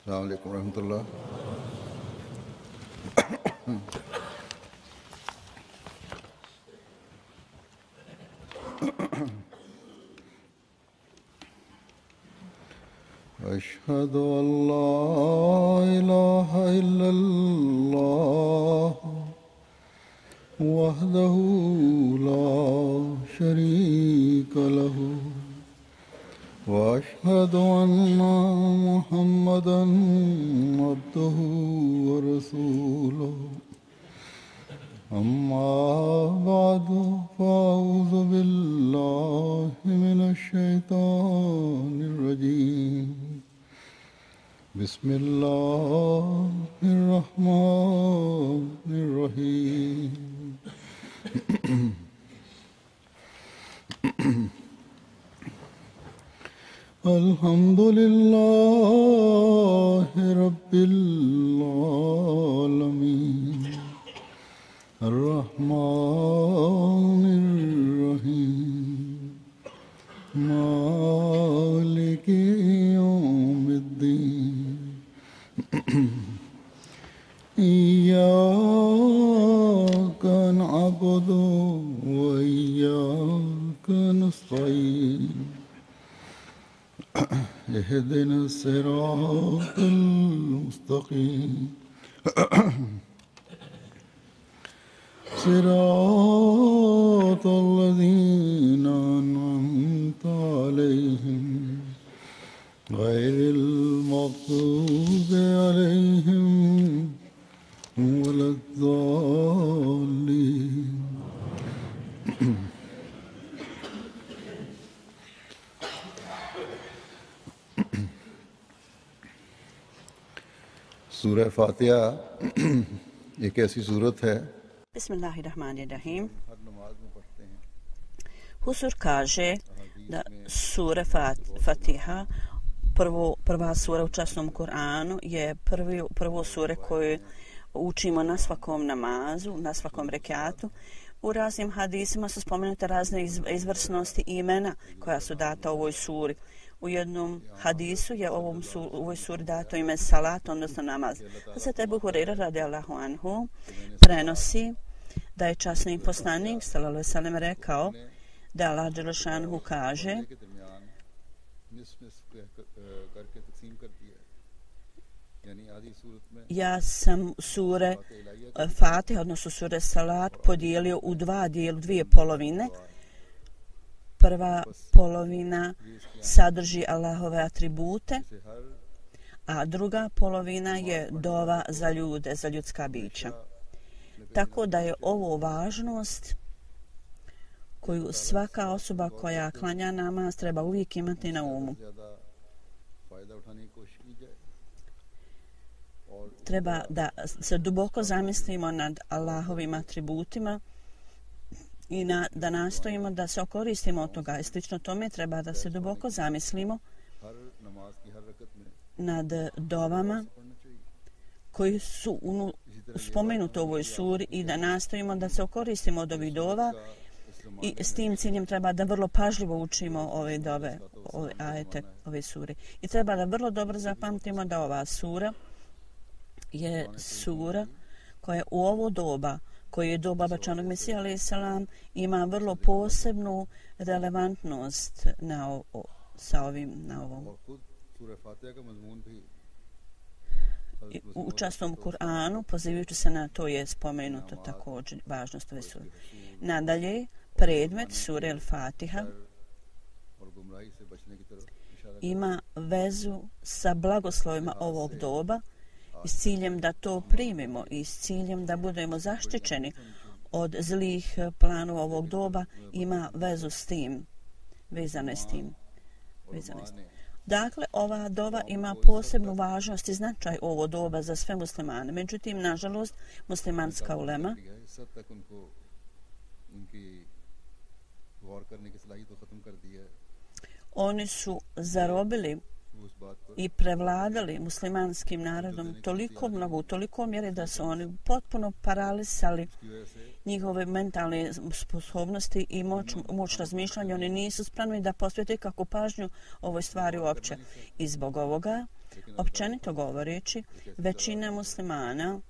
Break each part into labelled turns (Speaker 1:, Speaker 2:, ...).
Speaker 1: अस्सलाम वालेकुम रहमतुल्लाह। अशहदु अल्ला इलाहा इल्लल्लाह वहदहू ला शरीका लहू वअशहदु अन्ना मुहम्मदन अब्दुहू व रसूलुहू अम्मा बादु फ़अऊज़ु बिल्लाहि मिनश शैतानिर रजीम बिस्मिल्लाहिर रहमानिर रहीम अल्हम्दुलिल्लाहि रब्बिल आलमीन अर्रहमानिर रहीम मालिकि यौमिद्दीन इय्याका नअबुदु व इय्याका नस्तईन इहदिना सिरातल मुस्तकीम सिरातल लज़ीना अनअमता अलैहिम गैरिल मग़ज़ूबि अलैहिम वलद्दाल्लीन। सूरह फातिहा एक ऐसी सूरत है
Speaker 2: Bismillahirrahmanirrahim.
Speaker 1: हर नमाज में पढ़ते हैं।
Speaker 2: Husur kaže da sura Fatiha, prva sura u časnom Kur'anu, je prvo sure koju učimo na svakom namazu, na svakom rekatu. U raznim hadisima su spomenute razne izvrsnosti i imena koja su data ovoj suri. U jednom hadisu je ovoj suri dato ime salat, odnosno namaz. Hazret Ebu Hurajra radijallahu anhu prenosi da je časni poslanik sallallahu alejhi ve sellem rekao da Allah dželešanu kaže ja sam sure Fatiha, odnosno sure Salat, podijelio u dvije polovine. Prva polovina sadrži Allahove atribute, a druga polovina je dova za ljude, za ljudska bića. Tako da je ovo važnost koju svaka osoba koja klanja namaz treba uvijek imati na umu. Treba da se duboko zamislimo nad Allahovim atributima i da nastojimo da se okoristimo od toga. I slično tome treba da se duboko zamislimo nad dovama koji su spomenuti u ovoj suri i da nastojimo da se okoristimo od ovih dova i s tim ciljem treba da vrlo pažljivo učimo ove dove, ove ajete, ove sure. I treba da vrlo dobro zapamtimo da ova sura je sura koja u ovo doba, koje je doba Bačanog Mesija alejhi selam, ima vrlo posebnu relevantnost na ovom. U časnom Kur'anu, pozivajući se na to, je spomenuto također važnost ove sure. Nadalje, predmet sure Al-Fatiha ima vezu sa blagoslovima ovog doba i s ciljem da to primimo i s ciljem da budemo zaštićeni od zlih planova ovog doba, ima vezu s tim, vezane s tim. Dakle, ova dova ima posebnu važnost i značaj ovo doba za sve muslimane. Međutim, nažalost, muslimanska ulema oni su zarobili i prevladali muslimanskim narodom toliko mnogo, u toliko mjere da su oni potpuno paralisali njihove mentalne sposobnosti i moć razmišljanja. Oni nisu spremni da posvete kakvu pažnju ovoj stvari uopće. I zbog ovoga, općenito govoreći, većina muslimana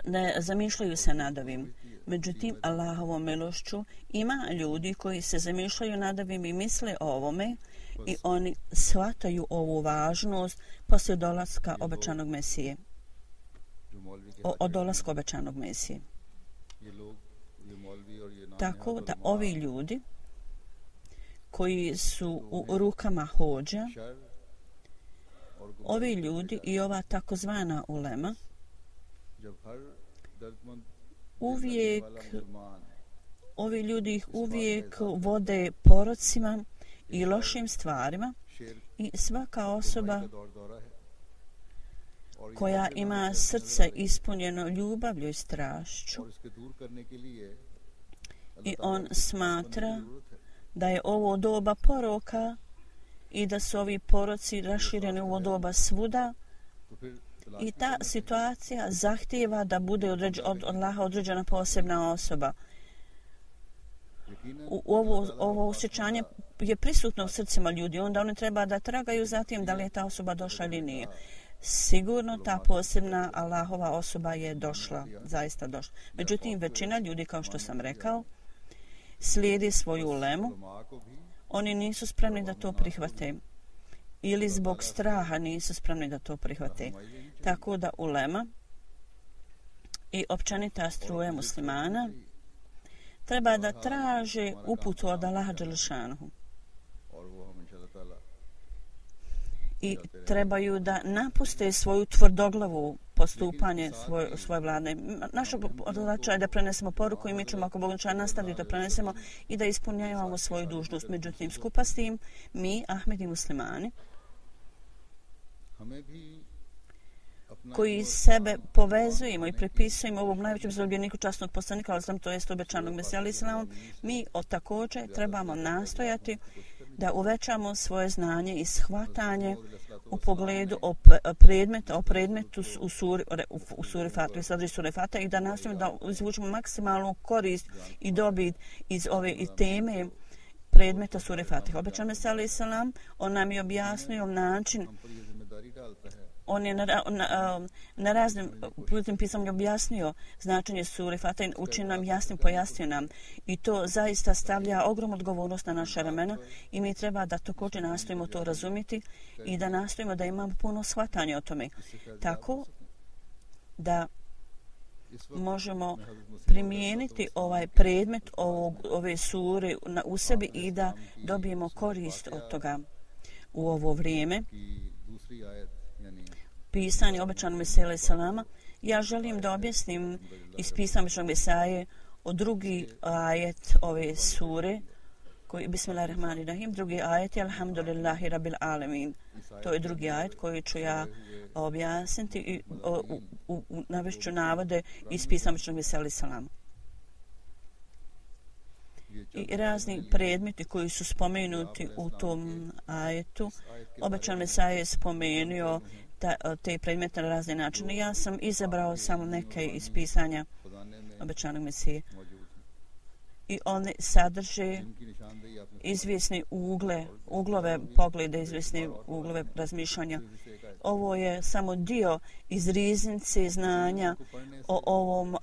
Speaker 2: ne zamišljaju se nad ovim. Međutim, Allahovom milošću ima ljudi koji se zamišljaju nad ovim i misle o ovome i oni shvataju ovu važnost poslije dolaska obećanog Mesije. Od dolaska obećanog Mesije. Tako da ovi ljudi koji su u rukama hođa, ovi ljudi i ova takozvana ulema ovi ljudi ih uvijek vode porocima i lošim stvarima i svaka osoba koja ima srce ispunjeno ljubavlju i strašću i on smatra da je ovo doba poroka i da su ovi poroci rašireni u ovo doba svuda i ta situacija zahtijeva da bude od Allaha određena posebna osoba. Ovo osjećanje je prisutno u srcima ljudi, onda oni treba da tragaju za tim da li je ta osoba došla ili nije. Sigurno ta posebna Allahova osoba je došla, zaista došla. Međutim, većina ljudi, kao što sam rekao, slijedi svoju ulemu, oni nisu spremni da to prihvate ili zbog straha nisu spremni da to prihvate. Tako da ulema i općenita struja muslimana treba da traže uputu od Allaha dželešanuhu i trebaju da napuste svoju tvrdoglavu postupanje svoje vlade. Naša zadaća je da prenesemo poruku i mi ćemo, ako Bog će, nastaviti da prenesemo i da ispunjavamo svoju dužnost. Međutim, skupa s tim, mi, Ahmedi muslimani, koji sebe povezujemo i prepisujemo ovom najvećem zarobljeniku časnog poslanika, ali to jest obećanog Mesija alejhi selam, mi također trebamo nastojati da uvećamo svoje znanje i shvatanje u pogledu o predmetu u suri Fatiha, sadržaju sure Fatiha i da nastojimo da izvučemo maksimalnu korist i dobit iz ove teme predmeta sure Fatiha. Obećan Mesija alejhi selam, on nam je objasnio način, on je na raznim putem pisama objasnio značenje sure Fatiha, učinio nam jasnim, pojasnio nam i to zaista stavlja ogromnu odgovornost na naša ramena i mi treba da također nastojimo to razumjeti i da nastojimo da imamo puno shvatanja o tome. Tako da možemo primijeniti ovaj predmet ove sure u sebi i da dobijemo korist od toga u ovo vrijeme pisanje obećanog Mesija alejhi selama. Ja želim da objasnim iz pisanja obećanog Mesaje o drugi ajet ove sure koji Bismillahirrahmanirrahim, drugi ajet je Alhamdulillahi Rabbil Alamin. To je drugi ajet koji ću ja objasniti i navešću navode iz pisanja obećanog Mesija alejhi selama. I razni predmeti koji su spomenuti u tom ajetu, obećan Mesija je spomenuo te predmete na razne načine. Ja sam izabrao samo neke iz pisanja obećanog Mesije. I one sadrže izvjesne uglove poglede, izvjesne uglove razmišljanja. Ovo je samo dio iz riznice znanja o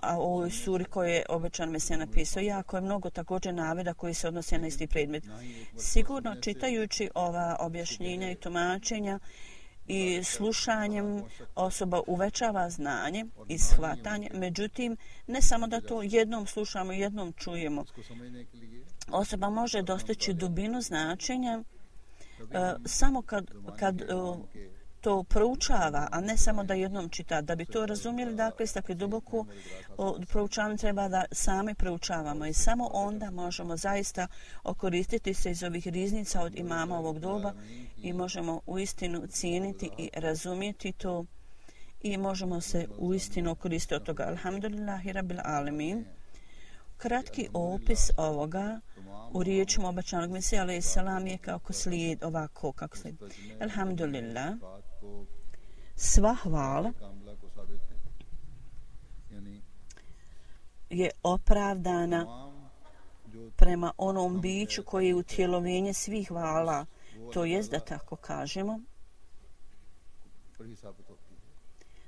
Speaker 2: ovoj suri koju je obećan Mesija napisao. Jako je mnogo također naveda koji se odnose na isti predmet. Sigurno čitajući ova objašnjenja i tumačenja i slušanjem osoba uvećava znanje i shvatanje. Međutim, ne samo da to jednom slušamo i jednom čujemo. Osoba može dostići dubinu značenja samo kad to proučava, a ne samo da jednom čita. Da bi to razumjeli, dakle, s takve duboko proučavanje treba da sami proučavamo i samo onda možemo zaista okoristiti se iz ovih riznica od imama ovog doba i možemo uistinu cijeniti i razumjeti to i možemo se uistinu okoristiti od toga. Alhamdulillahi Rabbil Alamin. Kratki opis ovoga u riječima obećanog Mesija alejhi selam je kako slijedi, ovako kako slijedi. Alhamdulillah, sva hvala je opravdana prema onom biću koji je utjelovljenje svih hvala, to jest da tako kažemo,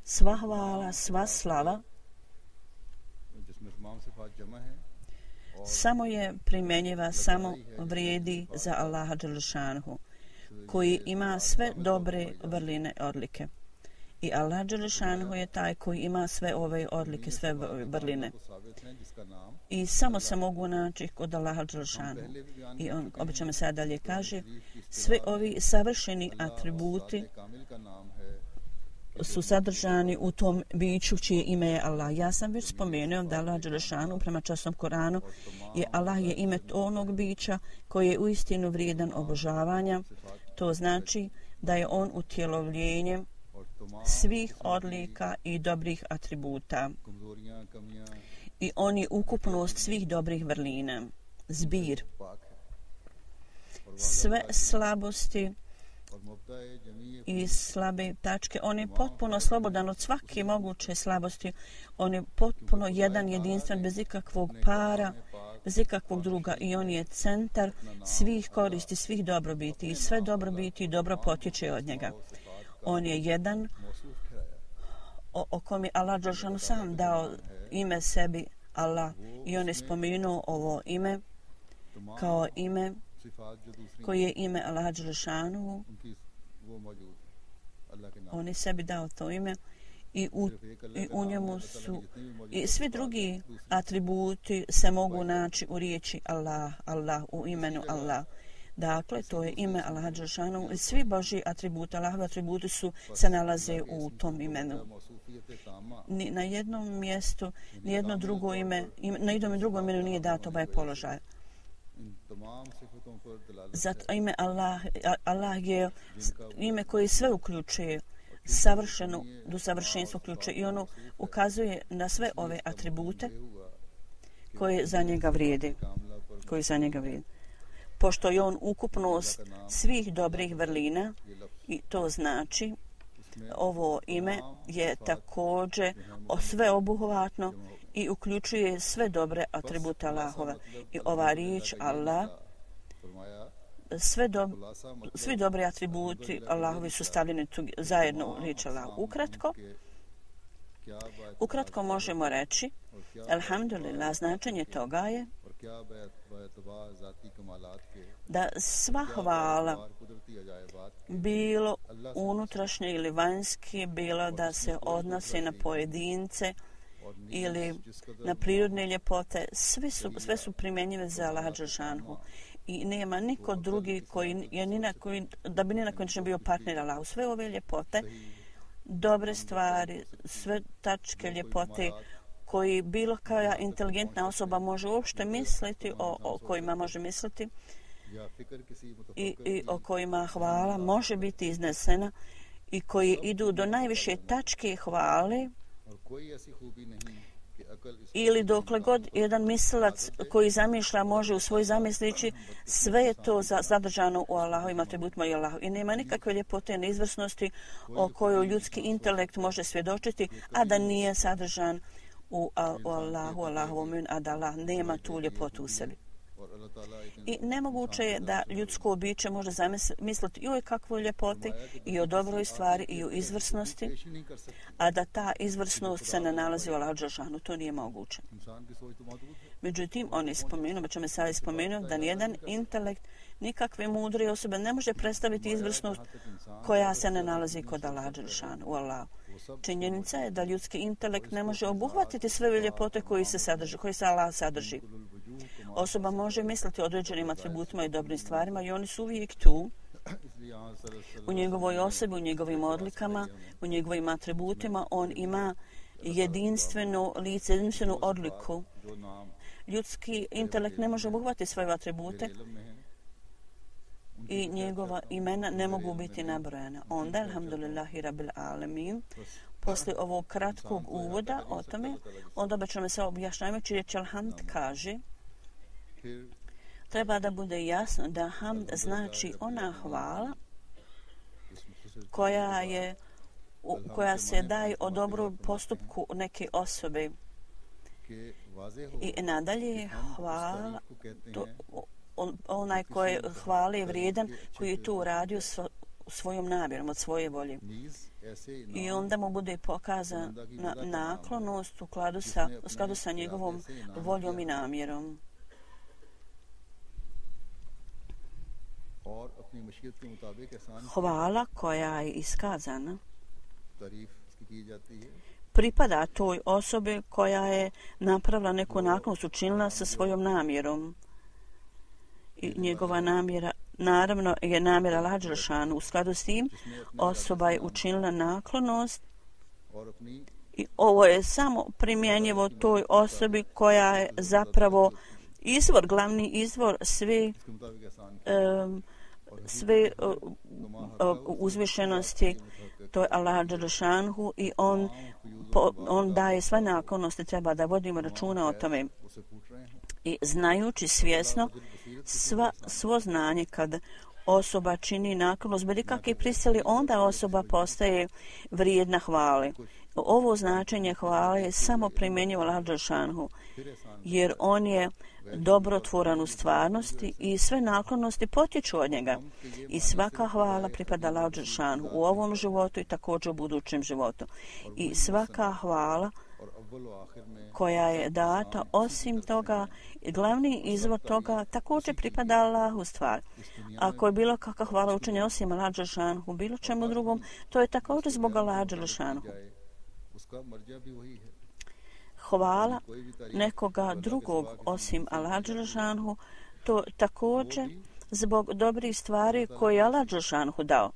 Speaker 2: sva hvala, sva slava samo je primjenjiva, samo vrijedi za Allaha dželešanhu, koji ima sve dobre vrline odlike. I Allah dželešanhu je taj koji ima sve ove odlike, sve vrline. I samo se mogu naći kod Allaha dželešanhu. I on, obično se dalje kaže, sve ovi savršeni atributi su sadržani u tom biću čije ime je Allah. Ja sam već spomenuo da Allah dželešanu prema časnom Koranu je Allah je ime onog bića koji je uistinu vrijedan obožavanja. To znači da je on utjelovljenje svih odlika i dobrih atributa. I on je ukupnost svih dobrih vrlina. Zbir. Sve slabosti i slabe tačke. On je potpuno slobodan od svake moguće slabosti. On je potpuno jedan, jedinstven, bez ikakvog para, bez ikakvog druga. I on je centar svih koristi, svih dobrobiti. I sve dobrobiti dobro potječe od njega. On je jedan o kom je Allah dželešanu sam dao ime sebi Allah. I on je spomenuo ovo ime kao ime koji je ime Allah dželešanu. On je sebi dao to ime i u njemu su i svi drugi atributi se mogu naći u riječi Allah, Allah, u imenu Allah. Dakle, to je ime Allah dželešanu i svi Božji atributi, Allahovi atributi se nalaze u tom imenu. Ni na jednom mjestu, ni jedno drugo ime, na jednom drugom imenu nije dato ovaj položaj. Zato ime Allah je ime koje sve uključuje, savršeno do savršenstva uključuje i ono ukazuje na sve ove atribute koje za njega vrijede. Pošto je on ukupnost svih dobrih vrlina i to znači ovo ime je također sveobuhvatno i uključuje sve dobre atribute Allahova. I ova riječ Allah, svi dobri atributi Allahovi su stavljeni zajedno u riječ Allah. Ukratko možemo reći, alhamdulillah, značenje toga je da sva hvala, bilo unutrašnje ili vanjske, bilo da se odnose na pojedince ili na prirodne ljepote, sve su primjenjive za Allaha dželešanu. I nema niko drugi koji je da bi ni na koji način bio partner Allahu. Sve ove ljepote, dobre stvari, sve tačke ljepote koji bilo koja inteligentna osoba može uopšte misliti, o kojima može misliti i o kojima hvala može biti iznesena i koji idu do najviše tačke hvale ili dokle god jedan mislilac koji zamišlja može u svoj zamislići, sve je to zadržano u Allahovim atributima i Allahu. I nema nikakve ljepote neizvrsnosti o kojoj ljudski intelekt može svjedočiti, a da nije sadržan u Allahu, Allahovom imenu, a da Allah nema tu ljepotu u sebi. I nemoguće je da ljudsko biće može zamisliti i o kakvoj ljepoti, i o dobroj stvari, i o izvrsnosti, a da ta izvrsnost se ne nalazi u Allahu dželešanu. To nije moguće. Međutim, on je spomenuo, baš me sada spomenuo, da nijedan intelekt, nikakve mudre osobe ne može predstaviti izvrsnost koja se ne nalazi kod Allaha dželešanu, u Allahu. Činjenica je da ljudski intelekt ne može obuhvatiti sve ljepote koje se Allah sadrži. Osoba može misliti o određenim atributima i dobrim stvarima i oni su uvijek tu u njegovoj osobi, u njegovim odlikama, u njegovim atributima. On ima jedinstveno lice, jedinstvenu odliku. Ljudski intelekt ne može obuhvatiti svoje atribute i njegova imena ne mogu biti nabrojena. Onda, alhamdulillahi rabbil alamin, Poslije ovog kratkog uvoda o tome, onda ćemo se objašnjavajući riječ Alhamd kaže, treba da bude jasno da hamd znači ona hvala koja se daje o dobrom postupku neke osobe. I nadalje hvala, onaj koji hvale je vrijedan, koji je to uradio svojom namjerom, od svoje volje. I onda mu bude pokazana naklonost u skladu sa njegovom voljom i namjerom. Hvala koja je iskazana pripada toj osobi koja je napravila neku naklonost, učinila sa svojom namjerom. I njegova namjera, naravno, je namjera Lađelšanu. U skladu s tim, osoba je učinila naklonost i ovo je samo primjenjivo toj osobi koja je zapravo izvor, glavni izvor sve uzvišenosti, to je Allah Đelešanhu, i on daje sve naklonosti, treba da vodimo računa o tome. I znajući svjesno svo znanje kad osoba čini naklonost bez ikakve prisile, onda osoba postaje vrijedna hvale. Ovo značenje hvale je samo primjenjivo Allah Đelešanhu, jer on je dobrotvoran u stvarnosti i sve naklonosti potječu od njega. I svaka hvala pripada Allahu Đelešanhu u ovom životu i također u budućem životu. I svaka hvala koja je data, osim toga, glavni izvor toga također pripada Allahu stvar. Ako je bilo kakva hvala učenja osim Allahu Đelešanhu, bilo čemu drugom, to je također zbog Allahu Đelešanhu. Hvala nekoga drugog osim Allah Đelešanhu, to također zbog dobrih stvari koje je Allah Đelešanhu dao.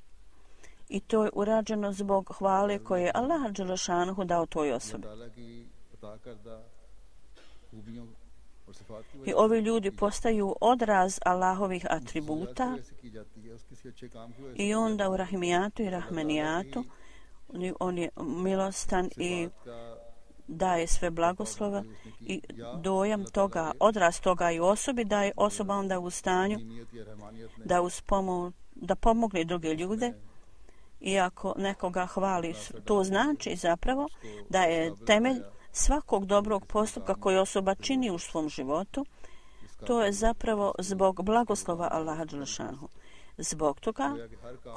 Speaker 2: I to je urađeno zbog hvale koje je Allah Đelešanhu dao toj osobi. I ovi ljudi postaju odraz Allahovih atributa i onda u Rahimijatu i Rahmanijatu on je milostan i daje sve blagoslova i dojam toga, odraz toga i osobi, da je osoba onda u stanju da pomogne druge ljude. I ako nekoga hvali, to znači zapravo da je temelj svakog dobrog postupka koji osoba čini u svom životu, to je zapravo zbog blagoslova Allaha Đelešanhu. Zbog toga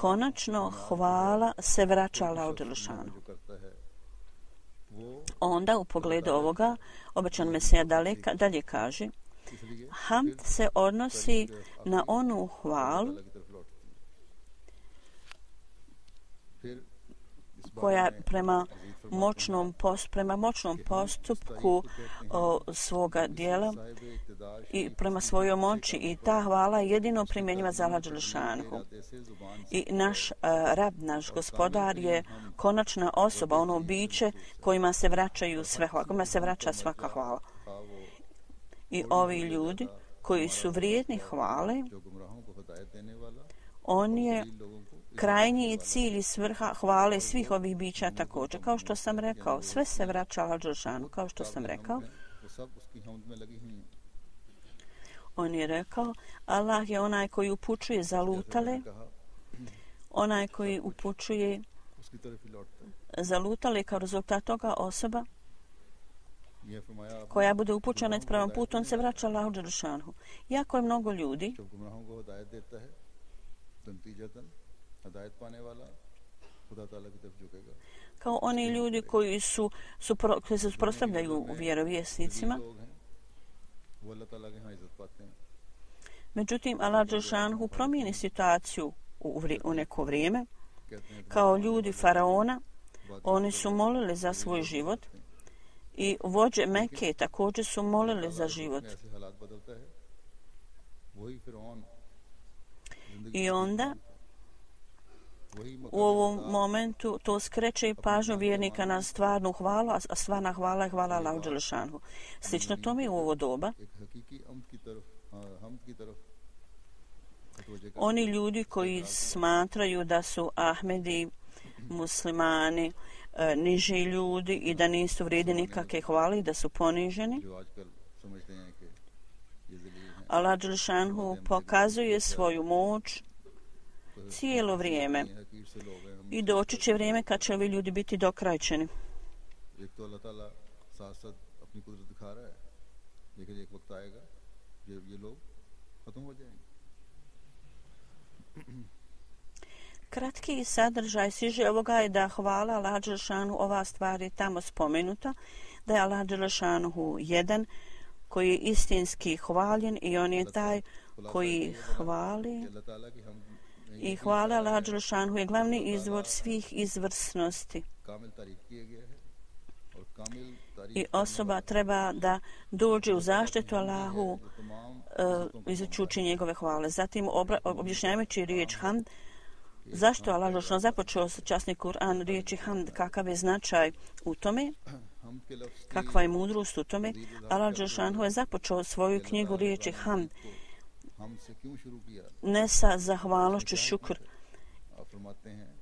Speaker 2: konačno hvala se vraća Allahu Đelešanhu. Onda u pogledu ovoga obećan Mesija dalje kaže, hamd se odnosi na onu hvalu koja prema moćnom postupku svoga dijela i prema svojoj moći, i ta hvala je jedino primjenjiva za Allah Đelešanhu. I naš rab, naš gospodar je konačna osoba, ono biće kojima se vraćaju sve hvala, kojima se vraća svaka hvala. I ovi ljudi koji su vrijedni hvale, on je krajnji cilj i svrha hvale svih ovih bića također. Kao što sam rekao, sve se vraća Allahu Đelešanhu. Kao što sam rekao, on je rekao, Allah je onaj koji upućuje zalutale, onaj koji upućuje zalutale, kao rezultat toga osoba koja bude upućena ispravan put, on se vraća Allahu Đelešanhu. Jako je mnogo ljudi kao oni ljudi koji se suprotstavljaju vjerovjesnicima. Međutim, Allah Đelešanhu promijeni situaciju u neko vrijeme. Kao ljudi faraona, oni su molili za svoj život i vođe Mekke također su molili za život. I onda u ovom momentu to skreće pažnju vjernika na stvarnu hvalu, a stvarna hvala je hvala Allahu Đelešanhu. Slično tome u ovo doba oni ljudi koji smatraju da su Ahmedi, muslimani, niži ljudi i da nisu vrijedni nikakve hvale i da su poniženi.
Speaker 1: जो आजकल समझते हैं कि ये ज़लील हैं,
Speaker 2: Allah Đelšanhu pokazuje svoju moć cijelo vrijeme
Speaker 1: ये हकीर से लोग हैं।
Speaker 2: i doći će vrijeme kad će ovi ljudi biti dokrajčeni.
Speaker 1: एक तो अल्लाह ताला साथ साथ अपनी कुदरत दिखा रहा है, लेकिन एक वक्त आएगा जब ये लोग खत्म हो जाएंगे।
Speaker 2: Kratki sadržaj siže ovoga je da hvala Allah Đelešanu, ova stvar je tamo spomenuta, da je Allah Đelešanu jedan koji je istinski hvaljen i on je taj koji hvali
Speaker 1: अल्लाह ताला की हम
Speaker 2: i hvala Allah Đelešanu je glavni izvor svih izvrsnosti.
Speaker 1: कामिल तारीफ किया गया है और कामिल तारीफ
Speaker 2: I osoba treba da dođe u zaštitu Allahu
Speaker 1: तमाम
Speaker 2: izučući njegove hvale. Zatim objašnjavajući riječ hamd, zašto Allah Đelešanu započeo časni Kur'an riječi hamd, kakav je značaj u tome,
Speaker 1: हम के लफ्ज़
Speaker 2: kakva je mudrost u tome. Allah Đelešanu je započeo svoju knjigu riječi hamd
Speaker 1: हम से क्यों शुरू किया?
Speaker 2: ne sa zahvalnošću šukr,
Speaker 1: आप फरमाते हैं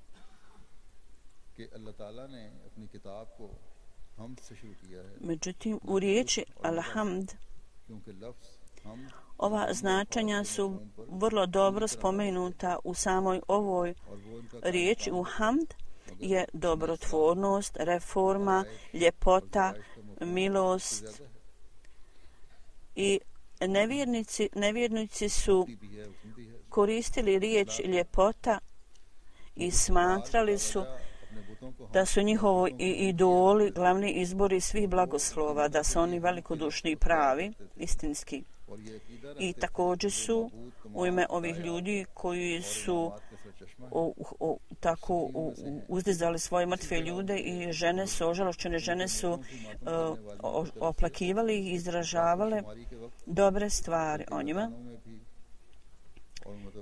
Speaker 1: कि अल्लाह ताला ने अपनी किताब को हम से शुरू किया है,
Speaker 2: međutim u riječi alhamd
Speaker 1: क्योंकि लफ्ज़ हम
Speaker 2: ova značenja su vrlo dobro spomenuta u samoj ovoj
Speaker 1: और वो इनका
Speaker 2: riječi. U hamd je dobrotvornost, reforma, ljepota, milost i nevjernici su
Speaker 1: भी है, उसमें भी है।
Speaker 2: koristili riječ ljepota i smatrali su
Speaker 1: अपने बुतों को
Speaker 2: da su njihovi idoli glavni izbori svih blagoslova, da su oni velikodušni i pravi, istinski.
Speaker 1: और ये अकीदा
Speaker 2: I također su u ime ovih ljudi koji su tako uzdizali svoje mrtve ljude i žene su, ožalošćene žene su oplakivali i izražavale dobre stvari o njima.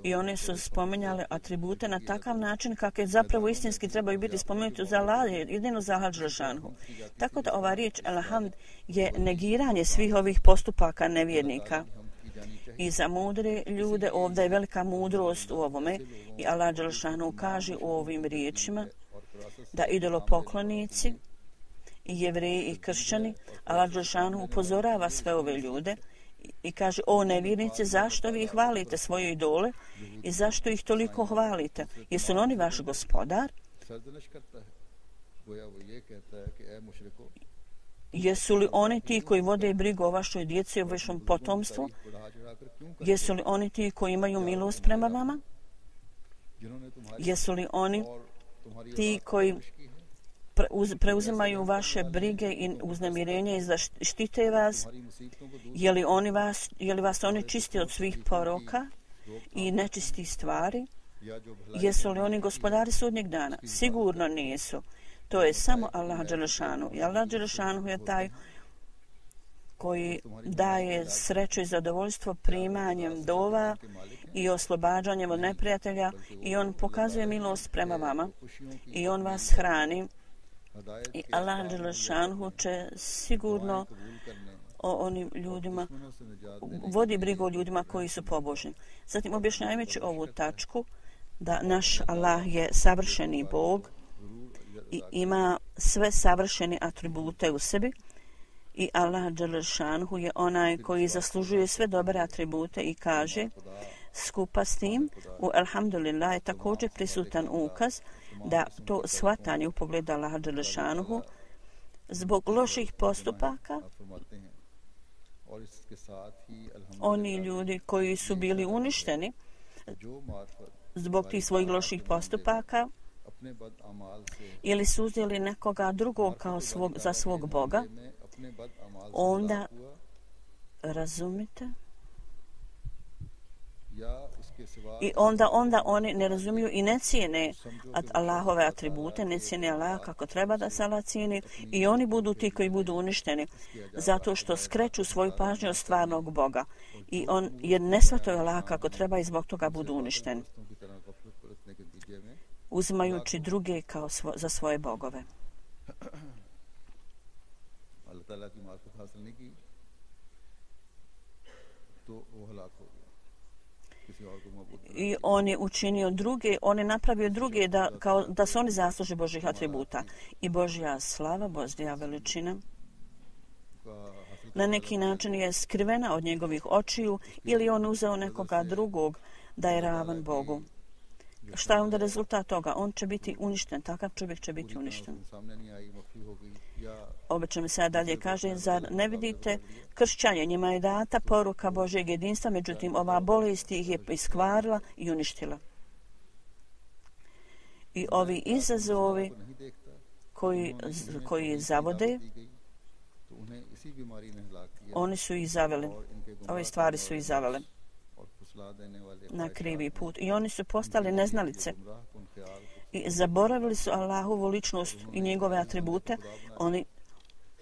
Speaker 2: I one su spominjale atribute na takav način kakve zapravo istinski trebaju biti spomenuti za Allah, jedino za Allah Đelešanu. Tako da ova riječ alhamd je negiranje svih ovih postupaka nevjernika. I za mudre ljude ovdje je velika mudrost u ovome i Allah Đelešanu kaže u ovim riječima da idolopoklonici i jevreji i kršćani, Allah Đelešanu upozorava sve ove ljude i kaže: o nevjernice, zašto vi hvalite svoje idole i zašto ih toliko hvalite? Jesu li oni vaš gospodar?
Speaker 1: सरजनश करता है, गोया वो ये कहता है कि ए मुशरिको,
Speaker 2: Jesu li oni ti koji vode brigu o vašoj djeci i o vašem potomstvu?
Speaker 1: बढ़ा चढ़ाकर क्यों कर,
Speaker 2: Jesu li oni ti koji imaju milost prema vama?
Speaker 1: जिन्होंने तुम्हारी
Speaker 2: Jesu li oni
Speaker 1: और तुम्हारी
Speaker 2: ti koji preuzimaju vaše brige i uznemirenje i zaštite vas?
Speaker 1: तुम्हारी मुसीबतों को दूर
Speaker 2: Je li vas oni čisti od svih poroka i nečistih stvari?
Speaker 1: या जो भलाई
Speaker 2: Jesu li oni gospodari sudnjeg dana? Sigurno nisu. To je samo Allah Đelešanu. I Allah Đelešanu je taj koji daje sreću i zadovoljstvo primanjem dova i oslobađanjem od neprijatelja i on pokazuje milost prema vama i on vas hrani
Speaker 1: हदायत
Speaker 2: i Allah Đelešanu će sigurno
Speaker 1: कबूल करने
Speaker 2: o onim ljudima,
Speaker 1: दुश्मनों से निजात
Speaker 2: vodi brigu o ljudima koji su pobožni. Zatim objašnjavajući ovu tačku da naš Allah je savršeni Bog i ima sve savršene atribute u sebi i Allah Đelešanu je onaj koji zaslužuje sve dobre atribute i kaže skupa s tim u Alhamdulillah je također prisutan ukaz da to shvatanje u pogledu Allaha Đelešanu zbog loših postupaka
Speaker 1: फरमाते हैं और इसके साथ ही
Speaker 2: oni ljudi koji su bili uništeni
Speaker 1: जो मार्फत
Speaker 2: zbog tih svojih loših postupaka
Speaker 1: अपने बद अमाल से
Speaker 2: ili su uzeli nekoga drugog kao za svog Boga,
Speaker 1: में अपने बद अमाल से
Speaker 2: onda
Speaker 1: हुआ
Speaker 2: razumite
Speaker 1: या उसके सिवा
Speaker 2: i onda oni ne razumiju i ne cijene Allahove atribute, ne cijene Allah kako treba da se Allah cijeni i oni budu ti koji budu uništeni zato što skreću svoju pažnju od stvarnog Boga i jer ne shvataju Allah kako treba i zbog toga budu uništeni
Speaker 1: दोस्तों की तरह गफलत बरतने के नतीजे में
Speaker 2: uzimajući druge kao za svoje bogove.
Speaker 1: अल्लाह ताला की मार्फत हासिल नहीं की तो वो हलाक हो गया।
Speaker 2: I on je učinio druge, on je napravio druge da su oni zasluže Božjih atributa. I Božja slava, Božja veličina na neki način je skrivena od njegovih očiju ili on uzeo nekoga drugog da je ravan Bogu. Šta je onda rezultat toga? On će biti uništen, takav čovjek će biti uništen. Obećam mi se dalje kaže, zar ne vidite kršćanje, njima je data poruka Božjeg jedinstva, međutim ova bolest ih je iskvarila i uništila. I ovi izazovi koji zavode, oni su ih zaveli. Ove stvari su ih zavele na krivi put. I oni su postali neznalice. I zaboravili su Allahovu ličnost i njegove atribute. Oni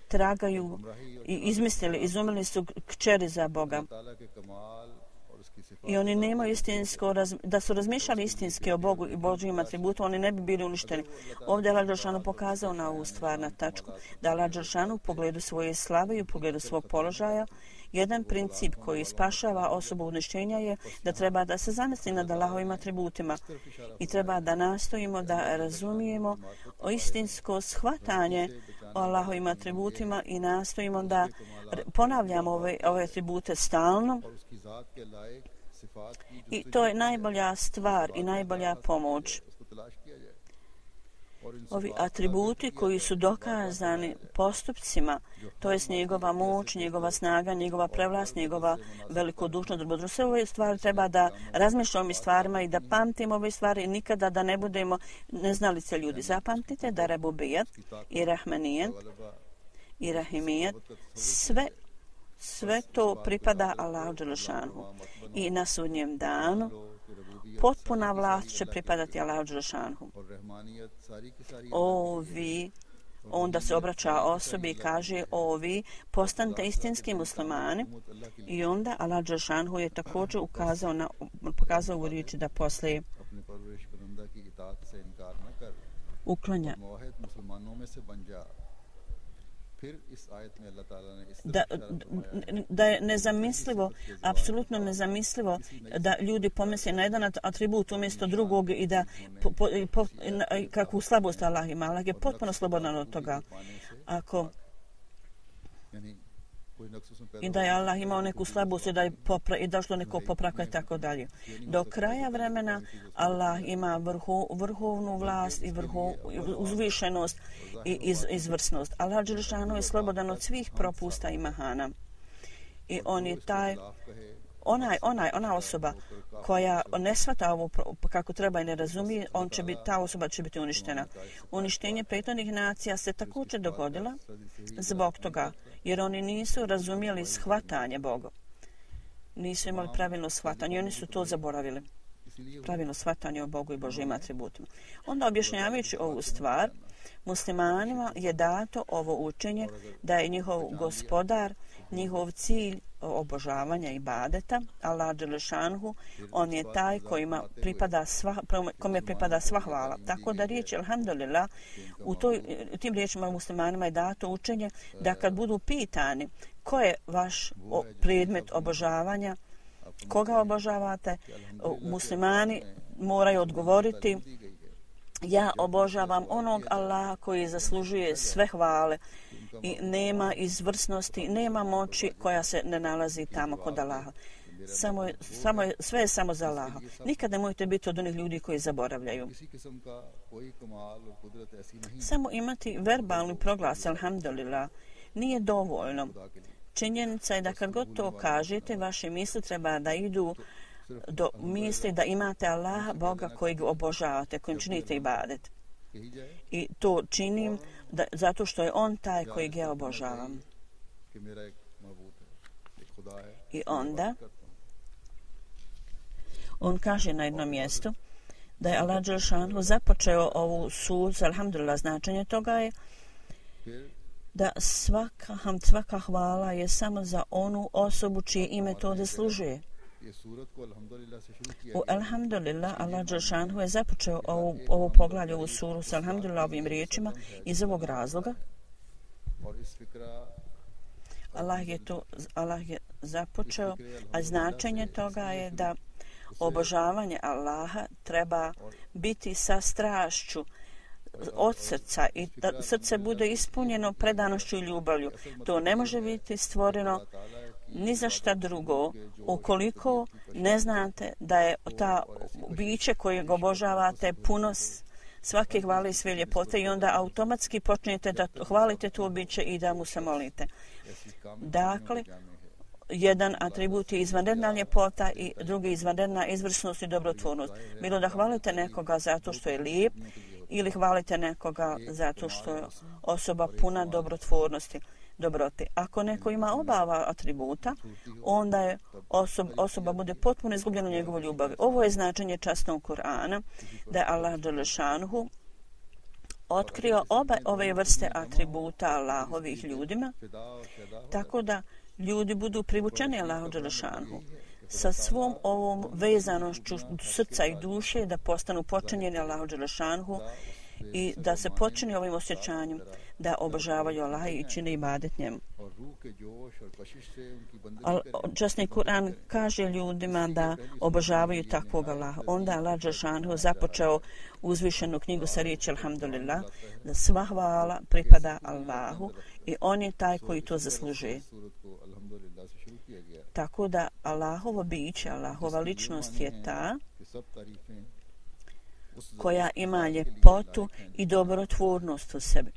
Speaker 2: tragaju i izumili su kćeri za Boga. I oni nemaju istinsko, da su razmišljali istinski o Bogu i Božjim atributu, oni ne bi bili uništeni. Ovdje je Allah Đelešanu pokazao na ovu stvar, na tačku, da Allah Đelešanu u pogledu svoje slave i u pogledu svog položaja, jedan princip koji spašava osobu uništenja je da treba da se zamisli nad Allahovim atributima i treba da nastojimo da razumijemo o istinsko shvatanje o Allahovim atributima i nastojimo da ponavljamo ove atribute stalno. I to je najbolja stvar i najbolja pomoć. Ovi atributi koji su dokazani postupcima, to jest njegova moć, njegova snaga, njegova prevlast, njegova velikodušnost, dobrodružnost. Sve ove stvari treba da razmišljamo o ovim stvarima i da pamtimo ove stvari i nikada da ne budemo neznalice ljudi. Zapamtite da Rebubijat i Rahmanijet i Rahimijet, sve to pripada Allahu Đelešanu. I na sudnjem danu potpuna vlast će pripadati Allahu Đelešanu. Onda se obraća osobi i kaže, vi postanite istinski muslimani. I onda Allah Đelešanu je također pokazao u riječi da poslije uklanja da je nezamislivo, apsolutno nezamislivo da ljudi pomisle na jedan atribut umjesto drugog i da kakvu slabost Allah ima. Allah je potpuno slobodan od toga. I da je Allah imao neku slabost i došlo neko popravka i tako dalje. Do kraja vremena Allah ima vrhovnu vlast i uzvišenost i izvrsnost. Allah Đelešanu je slobodan od svih propusta i mahana. I on je ona osoba koja ne shvata ovo kako treba i ne razumije, ta osoba će biti uništena. Uništenje prethodnih nacija se također dogodila zbog toga, jer oni nisu razumjeli shvatanje Boga. Nisu imali pravilno shvatanje, oni su to zaboravili. Pravilno shvatanje o Bogu i Božjim atributima. Onda objašnjavajući ovu stvar, muslimanima je dato ovo učenje da je njihov gospodar, njihov cilj obožavanja i ibadeta, Allah Đelešanhu, on je taj kome pripada sva hvala. Tako da riječ alhamdulillah, u tim riječima muslimanima je dato učenje da kad budu pitani ko je vaš predmet obožavanja, koga obožavate, muslimani moraju odgovoriti: ja obožavam onog Allaha koji zaslužuje sve hvale i nema izvrsnosti, nema moći koja se ne nalazi tamo kod Allaha. Sve je samo za Allaha. Nikad nemojte biti od onih ljudi koji zaboravljaju. Samo imati verbalni proglas alhamdulillah nije dovoljno. Činjenica je da kad god to kažete, vaše misli treba da idu do misli da imate Allaha, Boga kojeg obožavate, kojim činite ibadet. I to činim zato što je on taj kojeg ja obožavam. I onda on kaže na jednom mjestu da je Allah Đelešanu započeo ovu suru, alhamdulillah, značenje toga je da svaka hvala je samo za onu osobu čije ime to zaslužuje. U alhamdulillah Allah Đelešanu je započeo ovu poglavlje, ovu suru s alhamdulillah ovim riječima iz ovog razloga. Allah je započeo, a značenje toga je da Obožavanje Allaha treba biti sa strašću od srca i da srce bude ispunjeno predanošću i ljubavlju. To ne može biti stvoreno ni za šta drugo ukoliko ne znate da je ta biće koje ga obožavate puno svake hvale i sve ljepote i onda automatski počnete da hvalite to biće i da mu se molite. Dakle, jedan atribut je izvanredna ljepota i drugi izvanredna izvrsnost i dobrotvornost. Bilo da hvalite nekoga zato što je lijep ili hvalite nekoga zato što je osoba puna dobrotvornosti, dobrote. Ako neko ima oba atributa, onda je osoba bude potpuno izgubljena u njegovoj ljubavi. Ovo je značenje časnog Kur'ana, da je Allah dželešanuhu otkrio oba ove vrste atributa Allahovih ljudima, tako da ljudi budu privučeni Allahu dželešanuhu sa svom ovom vezanošću srca i duše da postanu počinjeni Allahu dželešanuhu i da se počini ovim osjećanjem da obožavaju Allaha i čine ibadet njemu. Časni Kur'an kaže ljudima da obožavaju takvog Allaha. Onda Allah dželešanuhu započeo uzvišenu knjigu sa riječi alhamdulillah, da sva hvala pripada Allahu i on je taj koji to zaslužuje. Tako da Allahovo biće, Allahova ličnost je ta koja ima ljepotu i dobrotvornost u sebi.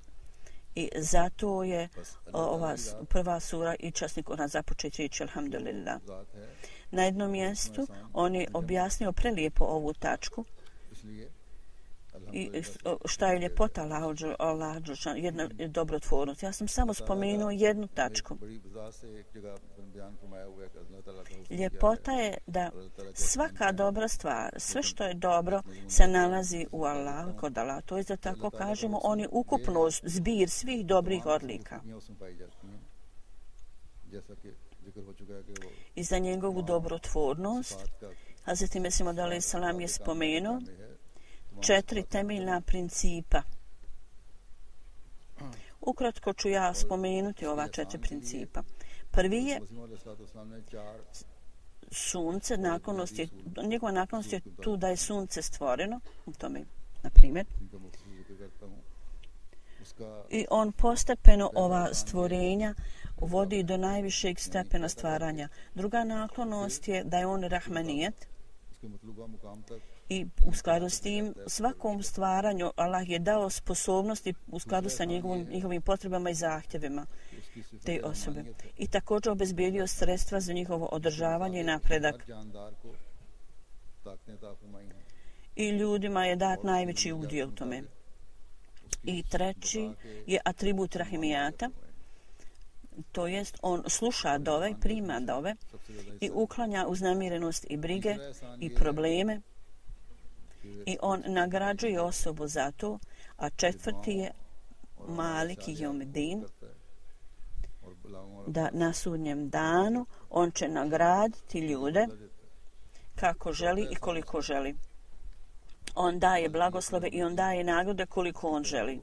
Speaker 2: I zato je ova prva sura i časni Kur'an započet riječi alhamdulillah. Na jednom mjestu on je objasnio prelijepo ovu tačku i šta je ljepota Allah, jedna dobrotvornost. Ja sam samo spomenuo jednu tačku. Ljepota je da svaka dobra stvar, sve što je dobro, se nalazi u Allahu, kod Allaha. To je da tako kažemo, on je ukupnost, zbir svih dobrih odlika. I za njegovu dobrotvornost, Hazreti Mesih Maud alejhi selam je spomenuo 4 temeljna principa. Ukratko ću ja spomenuti ova 4 principa. Prvi je sunce, njegova naklonost je tu da je sunce stvoreno, u tome, na primjer, i on postepeno ova stvorenja vodi do najvišeg stepena stvaranja. Druga naklonost je da je on rahmanijet i u skladu s tim svakom stvaranju Allah je dao sposobnosti u skladu sa njihovim potrebama i zahtjevima te osobe. I također obezbijedio sredstva za njihovo održavanje i napredak. I ljudima je dat najveći udio u tome. I treći je atribut rahimijata, to jest on sluša dove, prima dove i uklanja uznemirenost i brige i probleme i on nagrađuje osobu za to, a četvrti je Maliki Jomedin, da na sudnjem danu on će nagraditi ljude kako želi i koliko želi. On daje blagoslove i on daje nagrade koliko on želi.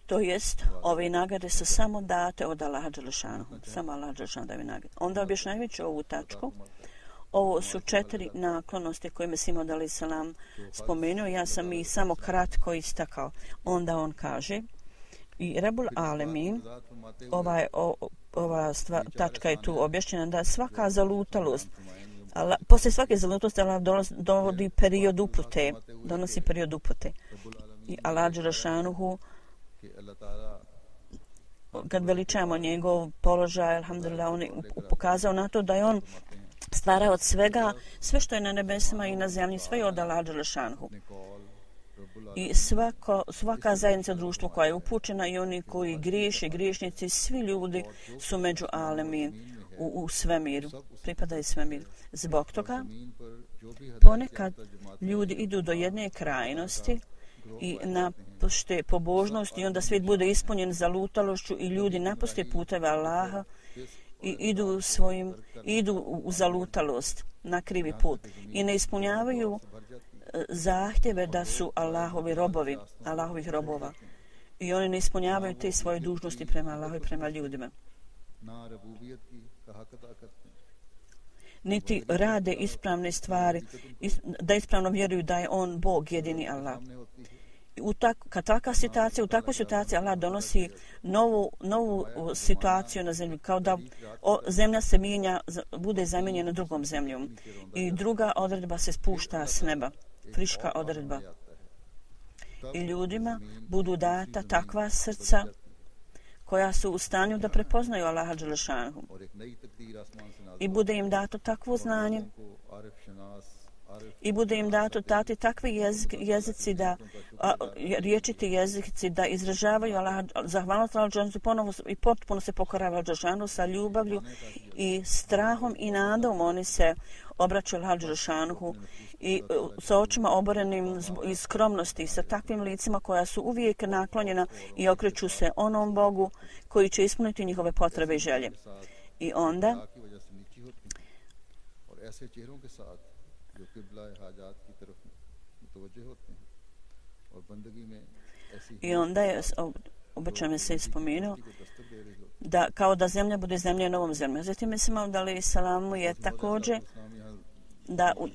Speaker 2: To jest, ove nagrade su samo date od Allaha dželešanuhu. Samo Allah dželešanuhu daje nagrade. Onda objašnjavajući ovu tačku, ovo su 4 naklonosti koje Mesih Maud alejhi selam spomenuo. Ja sam ih samo kratko istakao. Onda on kaže, i Rebul Alemin, ova tačka je tu objašnjena da svaka zalutalost, poslije svake zalutalosti Allah donosi period upute. I Allah dželešanuhu, kad veličamo njegov položaj, alhamdulillah, on je pokazao na to da je on stvara od svega, sve što je na nebesima i na zemlji, sve je od Allaha dželešanuhu. I svaka zajednica društva koja je upućena i oni koji griješe, griješnici, svi ljudi su među alemin u svemiru, pripadaju svemiru. Zbog toga ponekad ljudi idu do jedne krajnosti i napušte pobožnost i onda svijet bude ispunjen zalutalošću i ljudi napuste puteve Allaha i idu u zalutalost na krivi put i ne ispunjavaju zahtjeve da su Allahovih robova i oni ne ispunjavaju te svoje dužnosti prema Allahu i prema ljudima. niti rade ispravne stvari, da ispravno vjeruju da je on Bog, jedini Allah. U takvoj situaciji Allah donosi novu situaciju na zemlji, kao da zemlja se mijenja, bude zamijenjena drugom zemljom i druga odredba se spušta s neba, friška odredba. I ljudima budu data takva srca koja su u stanju da prepoznaju Allaha dželešanhu i bude im dato takvo znanje i bude im dato dati takvi jezici da riječiti jezici da izražavaju Allaha zahvalnost Allahu dželešanhu ponovo i potpuno se pokoravaju dželešanhu sa ljubavlju i strahom i nadom. Oni se obraćaju Allahu dželešanhu i sa očima oborenim iz skromnosti, sa takvim licima koja su uvijek naklonjena i okreću se onom Bogu koji će ispuniti njihove potrebe i želje. I onda je običajno se ispomenuo da kao da zemlja bude zemlja novom zemljom. Zatim mislim da li Salamu je također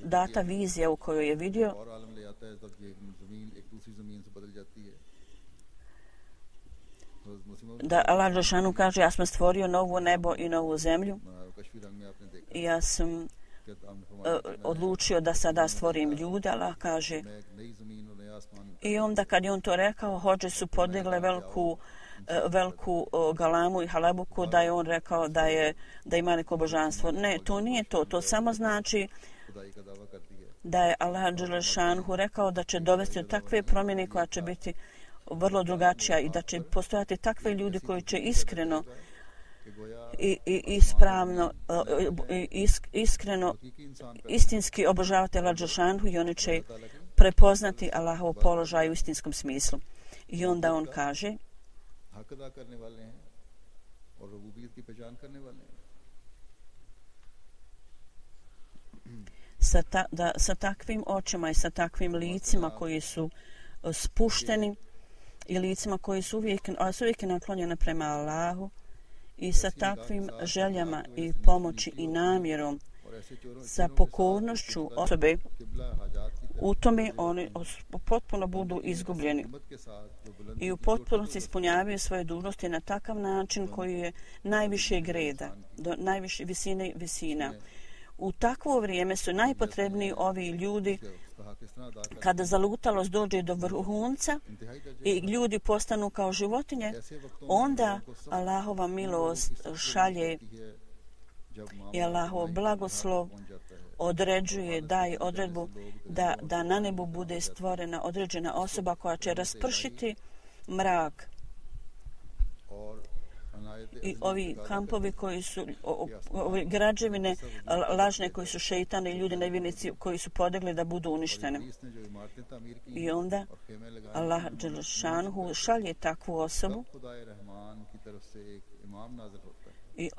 Speaker 2: data vizija u kojoj je vidio da Allah dželešanu kaže ja sam stvorio novo nebo i novu zemlju i ja sam odlučio da sada stvorim ljude. Allah kaže i onda kad je on to rekao, hodže su podigle veliku galamu i halabuku da je on rekao da ima neko božanstvo. Ne, to nije to. To samo znači da je Allah dželešanhu rekao da će dovesti do takve promjene koja će biti vrlo drugačija i da će postojati takve ljudi koji će iskreno i ispravno istinski obožavati Allah dželešanhu i oni će prepoznati Allahov položaj u istinskom smislu. I onda on kaže sa takvim očima i sa takvim licima koji su spušteni i licima koji su uvijek naklonjene prema Allahu i sa takvim željama i pomoći i namjerom, sa pokornošću osobe, u tome oni potpuno budu izgubljeni i u potpunosti ispunjavaju svoje dužnosti na takav način koji je najvišeg reda, do najviše visina. U takvo vrijeme su najpotrebniji ovi ljudi kada zalutalost dođe do vrhunca i ljudi postanu kao životinje, onda Allahova milost šalje i Allahov blagoslov određuje, daje odredbu da na nebu bude stvorena određena osoba koja će raspršiti mrak. I ovi kampovi koji su, ove građevine lažne koji su šeitani i ljudi nevjernici koji su podigli da budu uništene. I onda Allah dželešanhu šalje takvu osobu i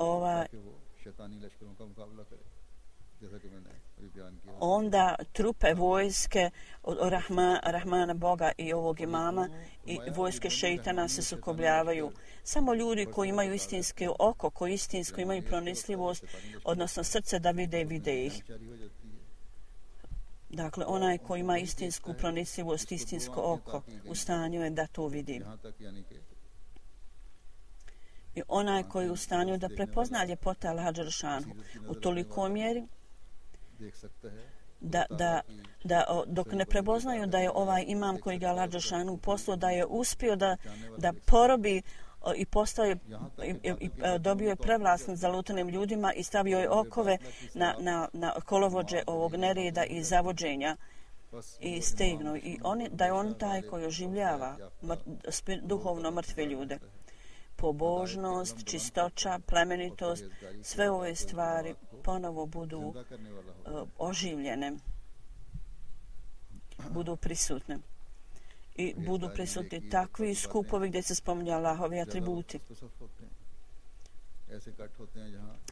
Speaker 2: onda trupe vojske od Rahmana Boga i ovog imama i vojske šeitana se sukobljavaju. Samo ljudi koji imaju istinske oko, koji istinsko imaju pronicljivost, odnosno srce da vide ih. Dakle, onaj koji ima istinsku pronicljivost, istinsko oko, u stanju je da to vidi. I onaj koji je u stanju da prepozna ljepote Allaha dželešanhu u tolikoj mjeri da dok ne prepoznaju da je ovaj imam koji ga Allah dželešanhu poslao, da je uspio da porobi i dobio je prevlast nad zalutanim ljudima i stavio je okove na kolovođe ovog nereda i zavođenja i stegnu. I da je on taj koji oživljava duhovno mrtve ljude. Pobožnost, čistoća, plemenitost, sve ove stvari ponovo budu oživljene, budu prisutne. I budu prisutni takvi skupovi gdje se spominju Allahovi atributi.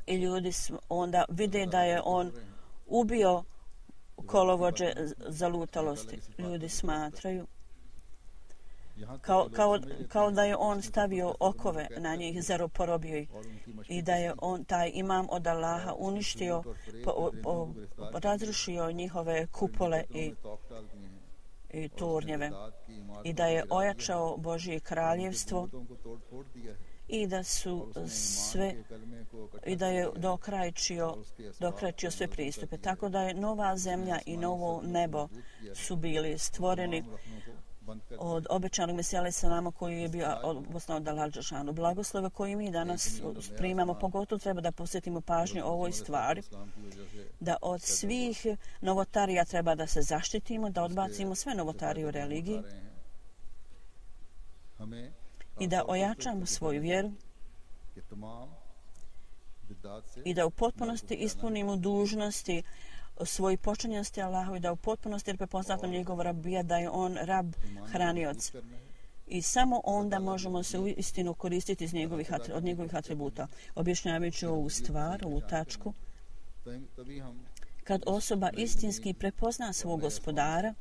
Speaker 2: I ljudi onda vide da je on ubio kolovođe zalutalosti. Ljudi smatraju kao da je on stavio okove na njih, zaporobio ih, i da je on, taj imam od Allaha, uništio, razrušio njihove kupole i tornjeve, i da je ojačao Božje kraljevstvo, i da su sve, i da je dokrajčio sve pristupe. Tako da je nova zemlja i novo nebo su bili stvoreni od obećanog Mesija alejhi selama, koji je bio osnovan od Allaha dželešanu. Blagoslove koji mi danas primamo, pogotovo treba da posvetimo pažnju ovoj stvari, da od svih novotarija treba da se zaštitimo, da odbacimo sve novotarije u religiji i da ojačamo svoju vjeru i da u potpunosti ispunimo dužnosti svoji počinjenosti Allahu i da u potpunosti prepoznamo njegov rabija, da je on rab hranioc. I samo onda možemo se uistinu koristiti od njegovih atributa. Objašnjavajući ovu stvar, ovu tačku, kad osoba istinski prepozna svog gospodara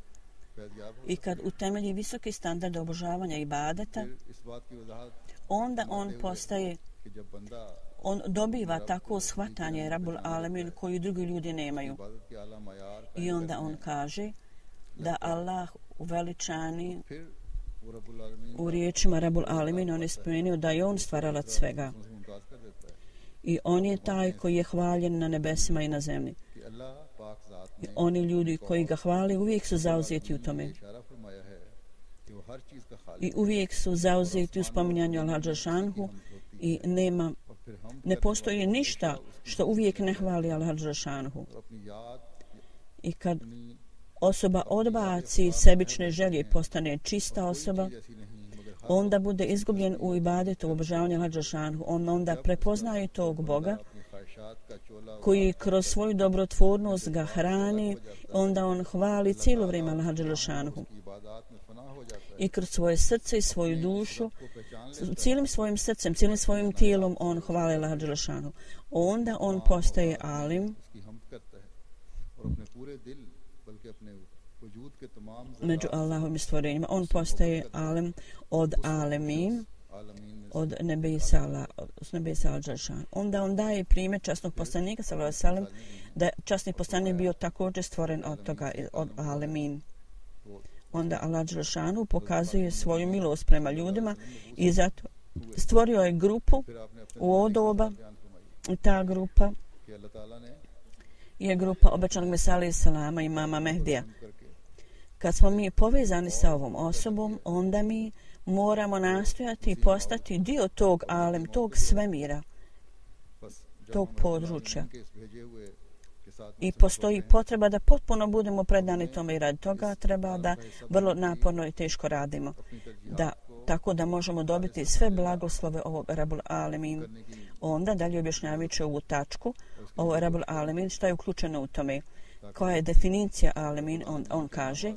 Speaker 2: i kad utemelji visoki standard obožavanja i ibadeta, onda on dobiva tako shvatanje Rabul Alemin koji drugi ljudi nemaju. I onda on kaže da Allah uveličani u riječima Rabul Alemin, on je spomenuo da je on stvaralac svega. I on je taj koji je hvaljen na nebesima i na zemlji. I oni ljudi koji ga hvali uvijek su zauzeti u tome. I uvijek su zauzeti u spominjanju Allaha dželešanu i ne postoji ništa što uvijek ne hvali Allaha dželešanu. I kad osoba odbaci sebične želje i postane čista osoba, onda bude izgubljen u ibadetu, u obožavanju Allaha dželešanu. On onda prepoznaje tog Boga koji kroz svoju dobrotvornost ga hrani, onda on hvali cijelo vrijeme Allaha dželešanu. I kroz svoje srce i svoju dušu, cijelim svojim srcem, cijelim svojim tijelom on hvali Allaha dželešanu. Onda on postaje alim među Allahovim stvorenjima. On postaje alim od alemin, od nebesa al-Đelešan. Onda on daje primjer časnog poslanika sallallahu alejhi ve sellem, da časni poslanik bio također stvoren od toga, od alemin. Onda Allah Đelešanu pokazuje svoju milost prema ljudima i zato stvorio je grupu u ovo doba. Ta grupa je grupa obećanog Mesija alejhi selama i imama Mehdija. Kad smo mi povezani sa ovom osobom, onda mi moramo nastojati i postati dio tog alem, tog svemira, tog područja. I postoji potreba da potpuno budemo predani tome i radi toga treba da vrlo naporno i teško radimo. Tako da možemo dobiti sve blagoslove ovog Rabul Alemin. Onda dalje objašnjavajući ovu tačku, ovo Rabul Alemin, što je uključeno u tome. Koja je definicija Alemin? On kaže,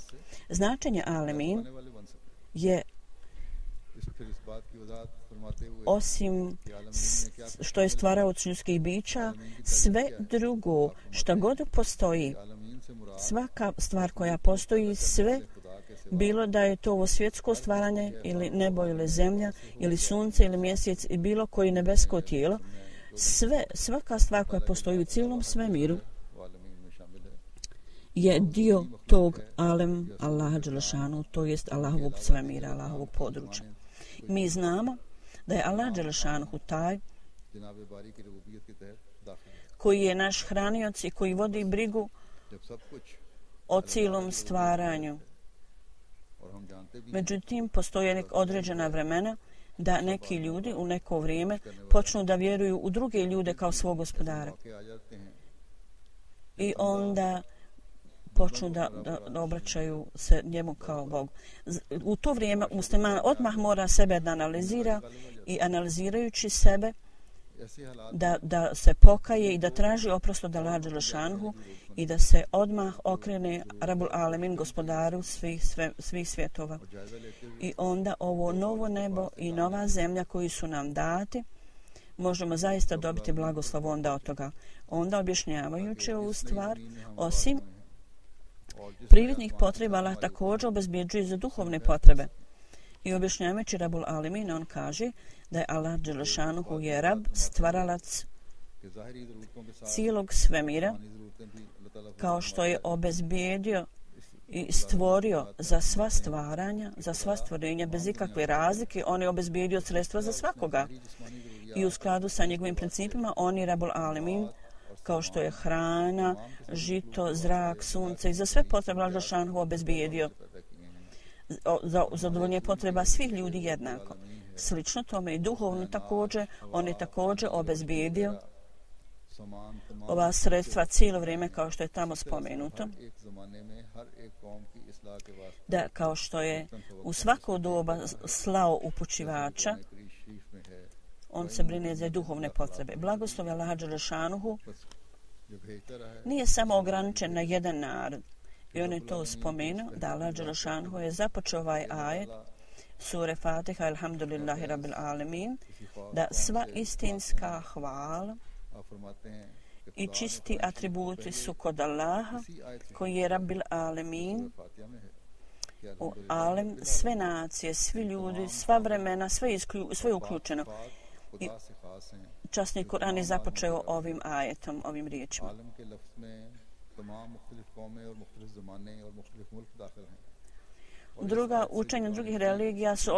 Speaker 2: značenje Alemin je osim što je stvaraoc ljudskih bića, sve drugo što god postoji, svaka stvar koja postoji, sve, bilo da je to ovo svjetsko stvaranje ili nebo ili zemlja ili sunce ili mjesec i bilo koji nebesko tijelo, svaka stvar koja postoji u cijelom svemiru je dio tog alem Allaha dželešanu, to jest Allahovog svemira, Allahovog područja. Mi znamo da je Allah dželešanu taj koji je naš hranioc i koji vodi brigu o cijelom stvaranju. Međutim, postoje određena vremena da neki ljudi u neko vrijeme počnu da vjeruju u druge ljude kao svog gospodara. I onda počnu da obraćaju se njemu kao Bogu. U to vrijeme musliman odmah mora sebe da analizira i analizirajući sebe da se pokaje i da traži oprost od Allaha dželešanu i da se odmah okrene Rabul Alemin, gospodaru svih svjetova. I onda ovo novo nebo i nova zemlja koji su nam dati, možemo zaista dobiti blagoslov onda od toga. Onda objašnjavajući ovu stvar, osim prirodnih potreba, Allah također obezbjeđuje za duhovne potrebe. I objašnjavajući Rabul Alemin, on kaže da je Allah Đelešanuhu je Rab, stvaralac cijelog svemira, kao što je obezbijedio i stvorio za sva stvaranja, za sva stvorenja bez ikakve razlike. On je obezbijedio sredstva za svakoga. I u skladu sa njegovim principima on je Rabul Alemin, kao što je hrana, žito, zrak, sunce i za sve potrebe Allah Đelešanuhu obezbijedio za zadovoljenje potreba svih ljudi jednako. Slično tome i duhovno također, on je također obezbijedio ova sredstva cijelo vrijeme kao što je tamo spomenuto, da kao što je u svako doba slao upućivača, on se brine za duhovne potrebe. Blagoslov Allaha Đelešanuhu nije samo ograničen na jedan narod. I on je to spomenuo da Allah Đelešanuhu je započeo ovaj ajet sure Fatiha, alhamdulillahi rabbil alemin, da sva istinska hvala i čisti atributi su kod Allaha, koji je rabbil alemin, u alem, sve nacije, svi ljudi, sva vremena, sve uključeno. I časni Kur'an je započeo ovim ajetom, ovim riječima. Druga učenja drugih religija su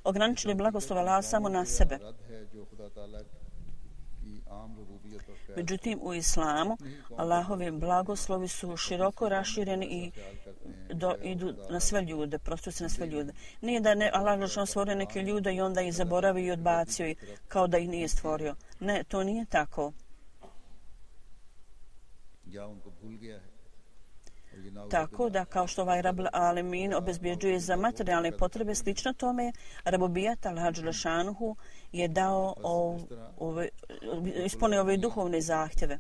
Speaker 2: ograničili blagoslov Allaha samo na sebe. Međutim, u islamu Allahovi blagoslovi su široko rašireni i idu na sve ljude, prosto se na sve ljude. Nije da Allah Đelešanuhu stvorio neke ljude i onda ih zaboravio i odbacio ih kao da ih nije stvorio. Ne, to nije tako. Tako da kao što ovaj Rabul Alemin obezbjeđuje za materijalne potrebe, slično tome Rabubijat Allah Đelešanuhu je dao ispunio ove duhovne zahtjeve.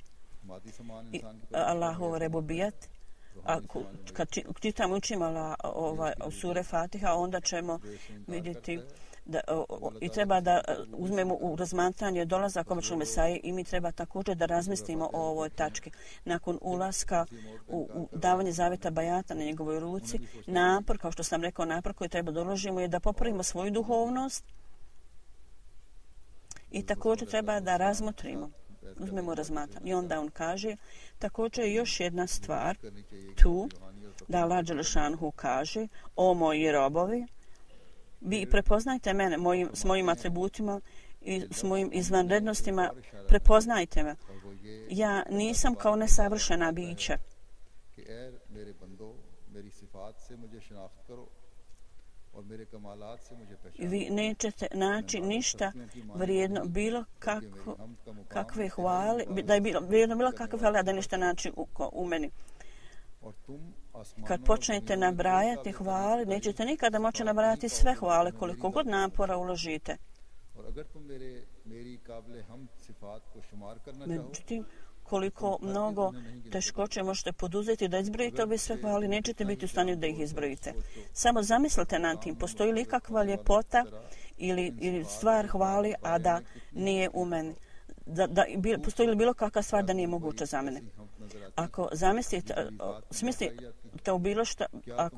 Speaker 2: I Allahov Rabubijat, kad čitamo učimo sure Fatiha, onda ćemo vidjeti i treba da uzmemo u razmatranje dolazak običnog Mesaje i mi treba također da razmislimo o ovoj tački. Nakon ulaska u davanje zavjeta bajata na njegovoj ruci, napor, kao što sam rekao, napor koji treba da uložimo je da popravimo svoju duhovnost i također treba da razmotrimo, uzmemo razmatranje. I onda on kaže, također je još jedna stvar tu, da Allah Đelešanuhu kaže, o moji robovi, vi prepoznajte mene s mojim atributima i s mojim izvanrednostima, prepoznajte me. Ja nisam kao nesavršena bića. Vi nećete naći ništa vrijedno bilo kakve hvale, da je vrijedno bilo kakve hvale, a da ništa naći u meni. Kad počnete nabrajati hvale, nećete nikada moći nabrajati sve hvale koliko god napora uložite. Međutim, koliko mnogo teškoće možete poduzeti da izbrojite ove sve hvale, nećete biti u stanju da ih izbrojite. Samo zamislite nad tim, postoji li kakva ljepota ili stvar hvali, a da nije u meni. Postoji li bilo kakva stvar da nije moguća za mene? Ako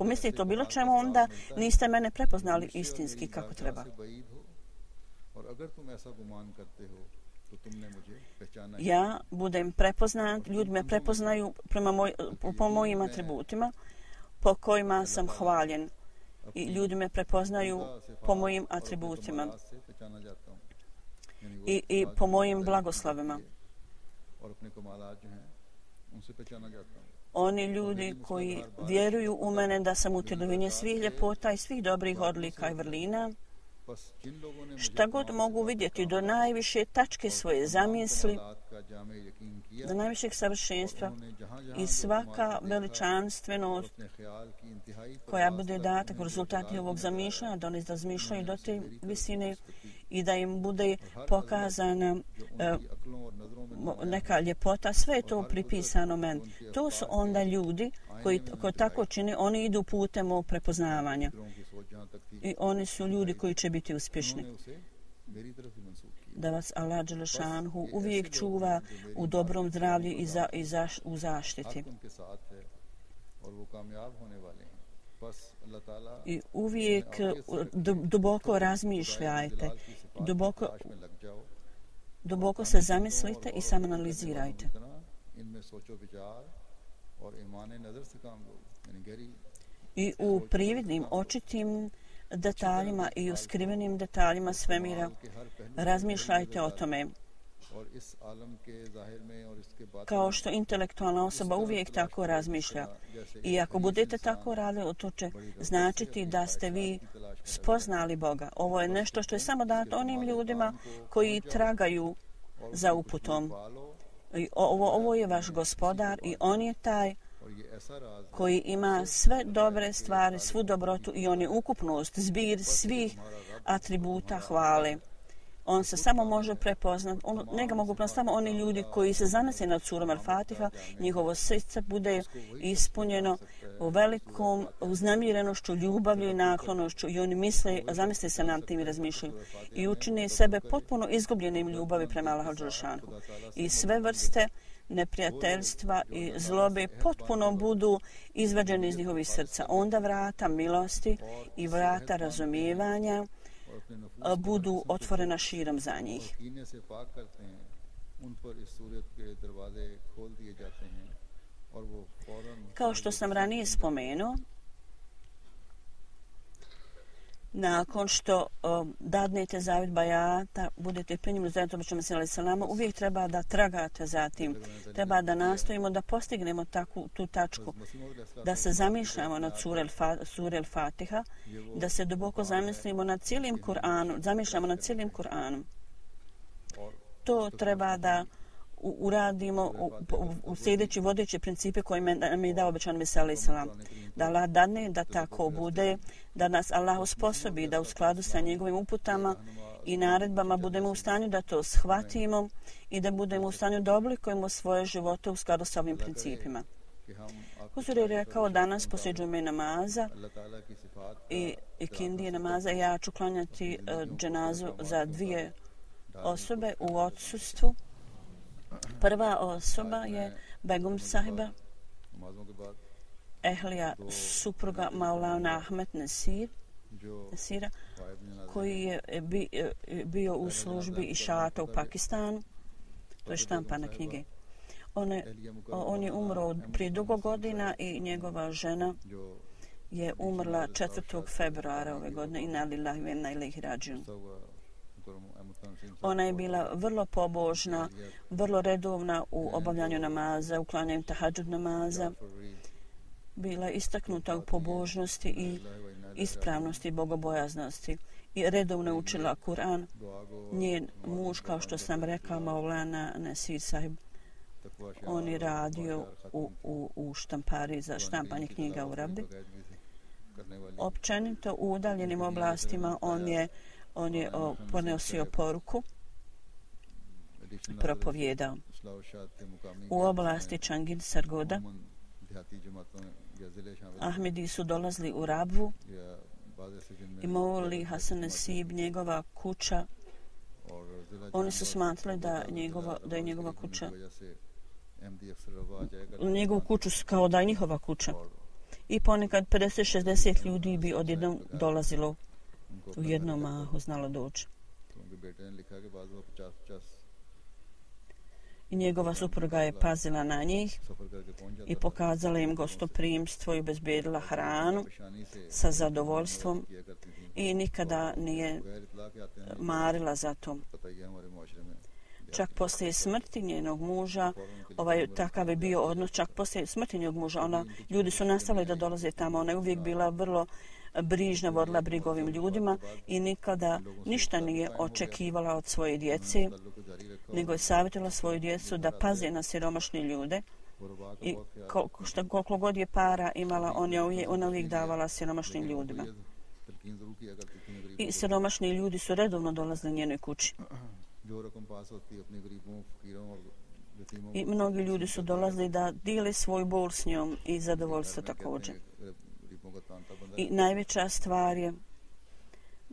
Speaker 2: mislite o bilo čemu, onda niste mene prepoznali istinski kako treba. Ja budem prepoznat, ljudi me prepoznaju po mojim atributima po kojima sam hvaljen i ljudi me prepoznaju po mojim atributima i po mojim blagoslovima. Oni ljudi koji vjeruju u mene da sam utjelovljenje svih ljepota i svih dobrih odlika i vrlina, šta god mogu vidjeti do najviše tačke svoje zamisli, do najvišeg savršenstva i svaka veličanstvenost koja bude data kao rezultat ovog zamišljanja, da oni razmišljaju do te visine i da im bude pokazana neka ljepota, sve je to pripisano meni. To su onda ljudi koji tako čine, oni idu putem ovog prepoznavanja. I oni su ljudi koji će biti uspješni. Da vas Allah Đelešanuhu uvijek čuva u dobrom zdravlju i u zaštiti. I uvijek duboko razmišljajte, duboko se zamislite i samoanalizirajte. I u prividnim, očitim detaljima i u skrivenim detaljima svemira razmišljajte o tome. Kao što intelektualna osoba uvijek tako razmišlja. I ako budete tako radili, to će značiti da ste vi spoznali Boga. Ovo je nešto što je samo dato onim ljudima koji tragaju za uputom. I ovo je vaš gospodar i on je taj koji ima sve dobre stvari, svu dobrotu i on je ukupnost, zbir svih atributa hvale. On se samo može prepoznati, njega mogu prepoznati samo oni ljudi koji se zamisle nad surom Al-Fatiha, njihovo srce bude ispunjeno u velikom uznemirenošću, ljubavlju i naklonošću i oni zamisle se nad tim i razmišljaju i učine sebe potpuno izgubljenim ljubavi prema Allahu dželešanu. I sve vrste neprijateljstva i zlobe potpuno budu izvađene iz njihovih srca. Onda vrata milosti i vrata razumijevanja budu otvorena širom za njih. Kao što sam ranije spomenuo, nakon što dadnete zavjet bajata, budete primljeni zajedno običnom salama, uvijek treba da tragate za tim. Treba da nastojimo da postignemo tu tačku, da se zamišljamo nad sure Al-Fatiha, da se duboko zamislimo nad cijelim Kur'anom, zamišljamo nad cijelim Kur'anom. To treba da uradimo u sljedeći vodeći principe koje nam je dao obećan Mesija salam. Da Allah dadne da tako bude, da nas Allah osposobi da u skladu sa njegovim uputama i naredbama budemo u stanju da to shvatimo i da budemo u stanju da oblikujemo svoje živote u skladu sa ovim principima. Huzur je rekao danas poslije džume namaza i ikindije namaza ja ću klanjati dženazu za 2 osobe u odsustvu. Prva osoba je Begum sahiba Ehlija, supruga Maulana Ahmed Nasira, koji je bio u službi išata u Pakistanu. To je štampana knjige. On je umro prije dugo godina i njegova žena je umrla 4. februara ove godine. Inna lillahi wa inna ilaihi rađiun. Ona je bila vrlo pobožna, vrlo redovna u obavljanju namaza, u klanjanju tahadžud namaza. Bila je istaknuta u pobožnosti i ispravnosti i bogobojaznosti. I redovno učila Kur'an. Njen muž, kao što sam rekao, Maulana Nasir sahib, on je radio u štampari za štampanje knjiga u Arabi. Općenito u udaljenim oblastima on je ponosio poruku, propovjedao. U oblasti Čangin Sargoda Ahmedi su dolazili u Rabvu i Mauli Hasan Nasib, njegova kuća, oni su smatrali da je njegova kuća, njegovu kuću kao da je njihova kuća. I ponekad 50-60 ljudi bi odjednom dolazilo u jednom mahu, znalo doći. I njegova supruga je pazila na njih i pokazala im gostoprimstvo i obezbedila hranu sa zadovoljstvom i nikada nije marila za to. Čak poslije smrti njenog muža, takav je bio odnos, čak poslije smrti njenog muža, ljudi su nastavili da dolaze tamo, ona je uvijek bila vrlo brižna, vodila brigu ovim ljudima i nikada ništa nije očekivala od svoje djece, nego je savjetovala svoju djecu da paze na siromašne ljude i koliko god je para imala, ona uvijek davala siromašnim ljudima. I siromašni ljudi su redovno dolazili njenoj kući. I mnogi ljudi su dolazili da dijele svoj bol s njom i zadovoljstvo također. I najveća stvar je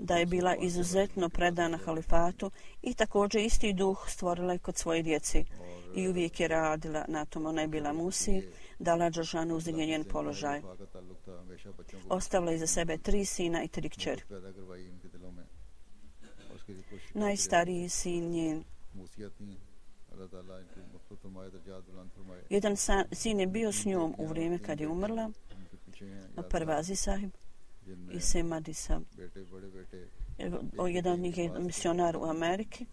Speaker 2: da je bila izuzetno predana halifatu i također isti duh stvorila je kod svoje djeci i uvijek je radila na tom. Ona je bila musi, dala Đelešanu uzdigne njen položaj. Ostavila iza sebe 3 sina i 3 kćeri. Najstariji sin njen. Jedan sin je bio s njom u vrijeme kad je umrla, Parvazi sahib i Semadi sahib. Jedan od njih je misionar u Ameriki.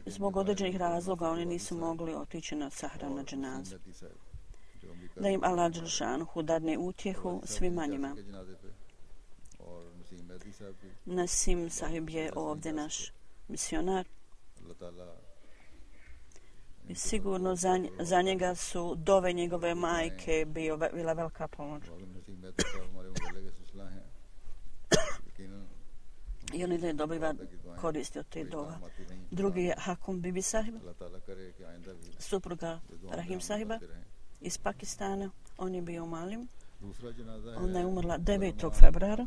Speaker 2: Zbog određenih razloga oni nisu mogli otići na sahranu na dženazu. Da im Allah Đelešanu dadne utjehu svima njima. Nasim sahib je ovdje naš misionar. I sigurno za njega su dove njegove majke bila velika pomoć. I on je dobiva koristi od te dova. Drugi je Hakum Bibi sahib, supruga Rahim sahiba iz Pakistana. On je bio malim. Ona je umrla 9. februara.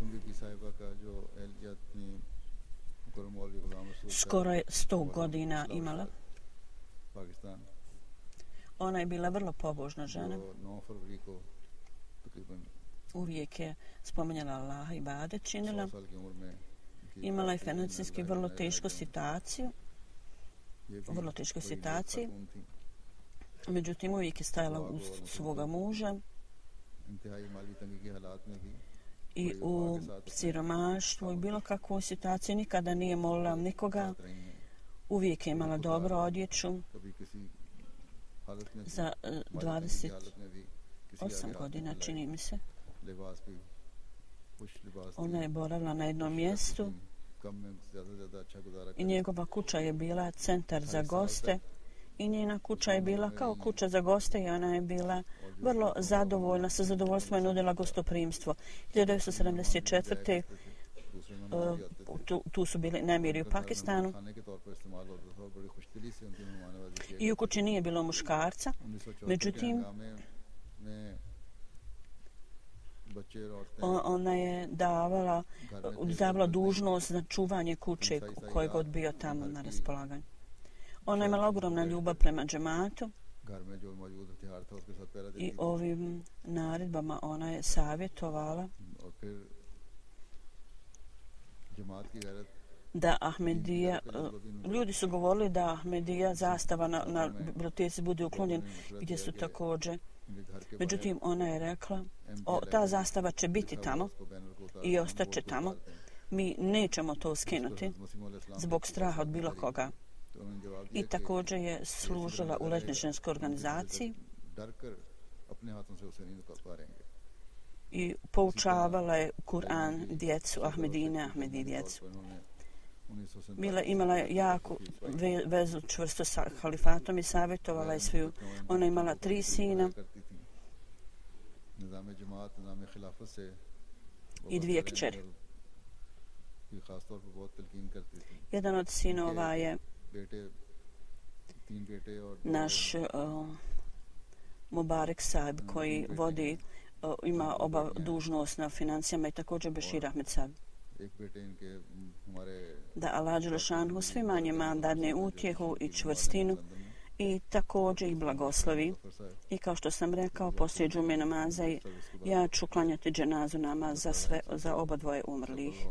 Speaker 2: Skoro je 100 godina imala. Ona je bila vrlo pobožna žena. Uvijek je spominjala Allaha i ibadet činila. Imala je financijski vrlo tešku situaciju. Vrlo teškoj situaciji. Međutim, uvijek je stajala uz svoga muža. I u siromaštvu i bilo kakvoj situaciji nikada nije molila nikoga. Uvijek je imala dobro odjeću. Za 28 godina, čini mi se. Ona je boravila na jednom mjestu i njegova kuća je bila centar za goste i njena kuća je bila kao kuća za goste i ona je bila vrlo zadovoljna, sa zadovoljstvom je nudila gostoprimstvo. 1974. Tu su bili nemiri u Pakistanu i u kući nije bilo muškarca, međutim ona je davala dužnost za čuvanje kuće koje god bio tamo na raspolaganju. Ona je imala ogromna ljubav prema džematu i ovim naredbama ona je savjetovala da Ahmedija, ljudi su govorili da Ahmedija zastava na biblioteci bude uklonjen gdje su također. Međutim, ona je rekla, ta zastava će biti tamo i ostaće tamo. Mi nećemo to skinuti zbog straha od bilo koga. I također je služila u letničarskoj organizaciji i poučavala je Kur'an djecu, Ahmedi djecu. Imala je jako vezu čvrsto sa halifatom i savjetovala je sviju. Ona je imala 3 sina i 2 kćeri. Jedan od sinova je naš Mubarak Saib koji vodi, ima dužnost na financijama i također Bešir Ahmed Saib. Da Allah Đelešanu svima njima dadne utjehu i čvrstinu i također i blagoslovi. I kao što sam rekao, poslije džume namaza ja ću klanjati dženazu namaz za oba dvoje umrlih.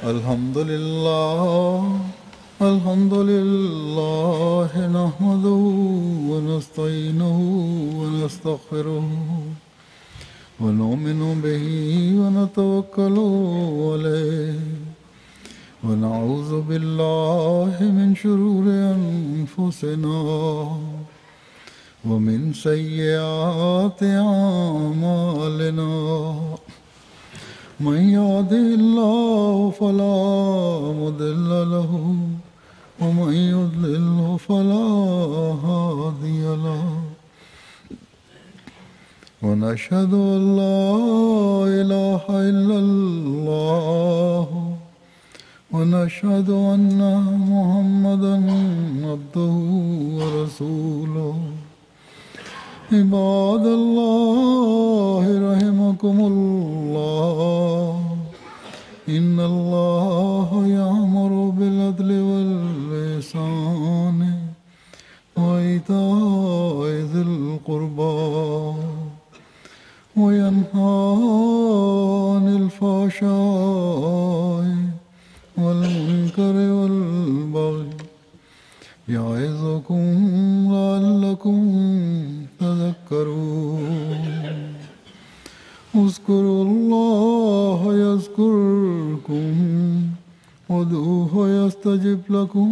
Speaker 1: Alhamdulillah nahmaduhu wa nasta'inuhu wa nastaghfiruhu wa nu'minu bihi wa natawakkalu alayhi wa na'udhu billahi min shururi anfusina wa min sayyiati a'malina. من يهده الله فلا مضل له ومن يضلله فلا هادي له ونشهد أن لا إله إلا الله ونشهد أن محمدا عبده ورسوله عباد الله رحمكم الله إن الله يأمر بالعدل والإحسان وإيتاء ذي القربى وينهى عن الفحشاء والمنكر والبغي يعظكم لعلكم تذكرون اذكروا الله يذكركم وادعوه يستجب لكم